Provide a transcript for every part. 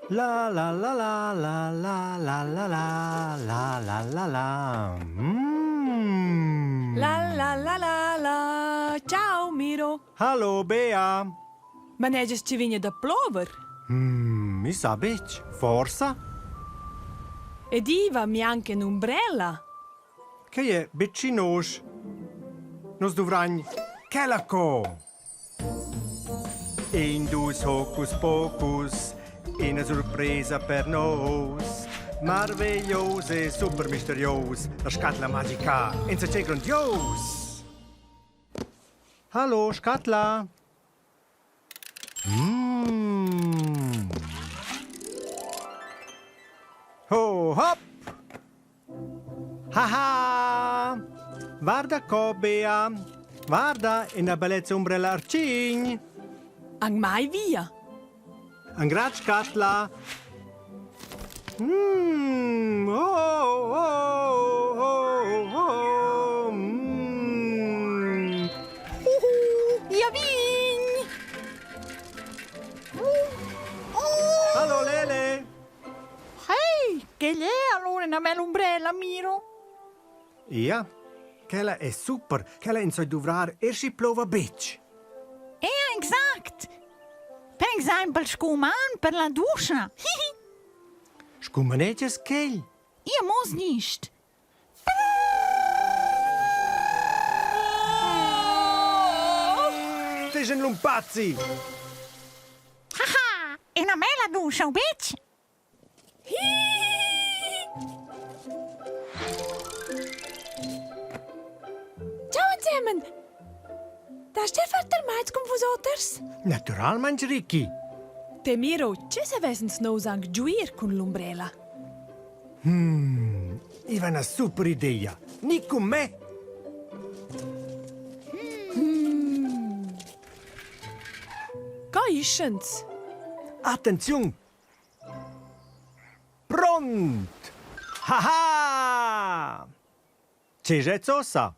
La la la la la la la la la la la la la. Mm. La la la la la. Ciao Miro. Hallo Bea. Manegias chi vegna da plover? Mm, mi sa betg. Forsa? Ed i va mianc en umbrella. Quei è betg nosch. Nus duvragn quella co. In dus hocus pocus, ina surpresa per nous. Marveglios e super misterios, la scatla magica, insatgei grondios. Hallo, scatla! Mm. Ho, hop! Haha! Guarda co, Bea! Guarda, ina bellezza umbrella artschign! Anc mai via! Engrazch, Katla! Mm, oh, oh, oh, oh, mm. Uhu, ia vign! Hallo Lele! Hey, che l'è allora una bella umbrella, Miro? Ia, quella è super, quella in sai duvrar er schi plova betg. Ea, exact! Per exaimpel sco uman per la duscha. Scu manegias quel? Ia mos nicht. Fich ün lumpazzi! Haha, ina mela duscha, u betg? Ciao ensemen! Da ste far termagls cun vus oters? Naturalmaing, Ricky. Te Miro, che savessens nous anc giuir cun l'umbrella? Hmm, i va una super idea. Ni cun me! Mm. Co ischens? Attenziun! Pront! Haha! Tge è ossa?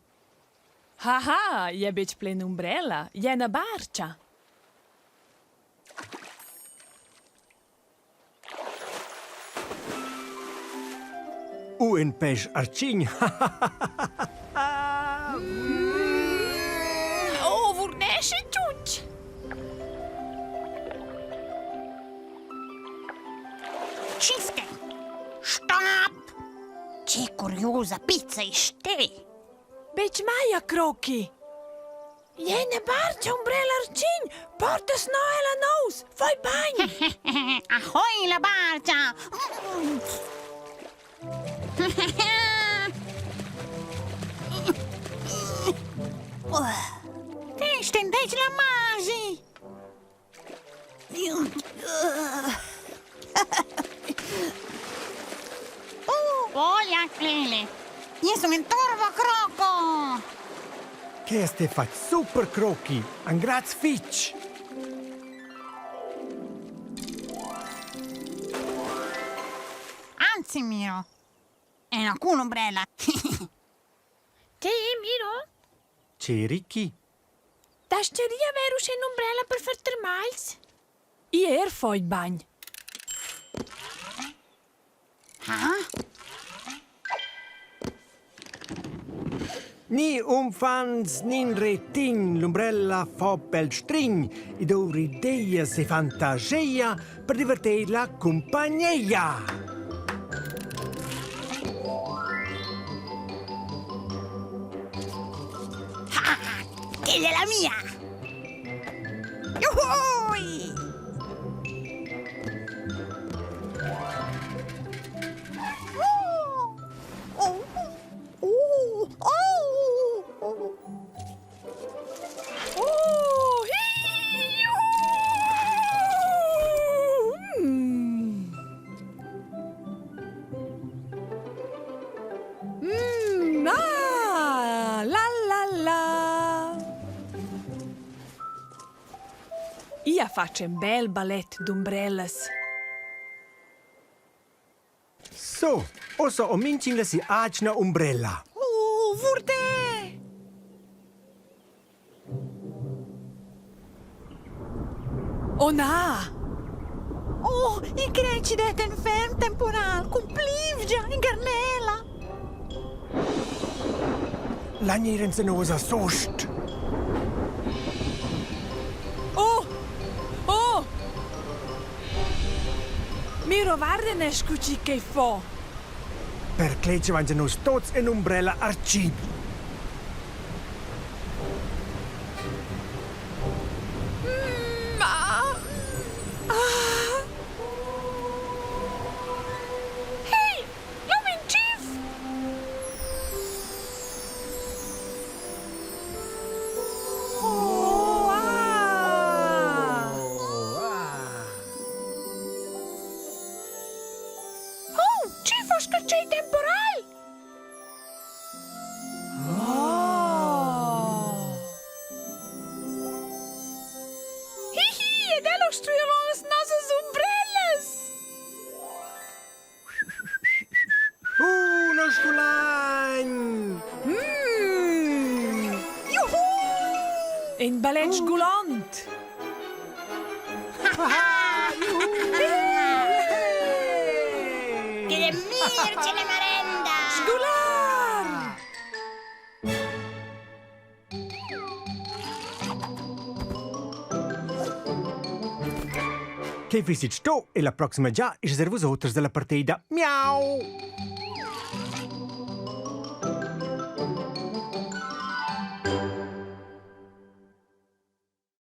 Haha, je betg plen umbrella, je na barcha. U in pesch artschign. Oh, vurnesce tschutsch! Cische! Stop! Che curiosa pizza è ste! Betg mai a crochi! Jene barcha umbrella artschign, portas no ella nous, fai bagn! Ahoi la bargia! Te stendeci la masi! Oh, Olha, Lele! Io sono in turbo croco! Che hast te fatg super crochi! Engraz fitg! Anzi, Miro, è una culo-umbrella. Te, Miro? Che Ricky? Dastgeria haver uschè in'umbrella per far termagls? I er foi bagn. Ah? Ni umfants nin retin, l'umbrella fo pel strign, i douvri ideias e fantageia per diverter la cumpagneia. Ah, quella è la mia! Juhui! Oh! Oh! Oh! Oh! Oh, hi, juhu! Mm. Mm, ah, la la la. Ia faccio un bel ballet d'umbrellas. So, ossa ho minchin la si atgna umbrella. Oh, vurdè! Oh na! Oh! Oh, i crei chi det ün ferm temporal cun plievgia in garnela. La gniren se nus a sust. Oh! Oh! Miro varden scu chi che fo. Per cletg vain nus tots in umbrella arcin. Hey, l'ho vegn tschif! Oh, ah! Oh, tgi fa scatschei temporal? Oh! Hihi, ed el ho struiu las nossas umbrellas! Uno sgulain! Mm. Juhu! In ballet sgulant! Che mirce le marenda! Sgular! Che visit sto e la proxima già is servus oters della partida. Miau!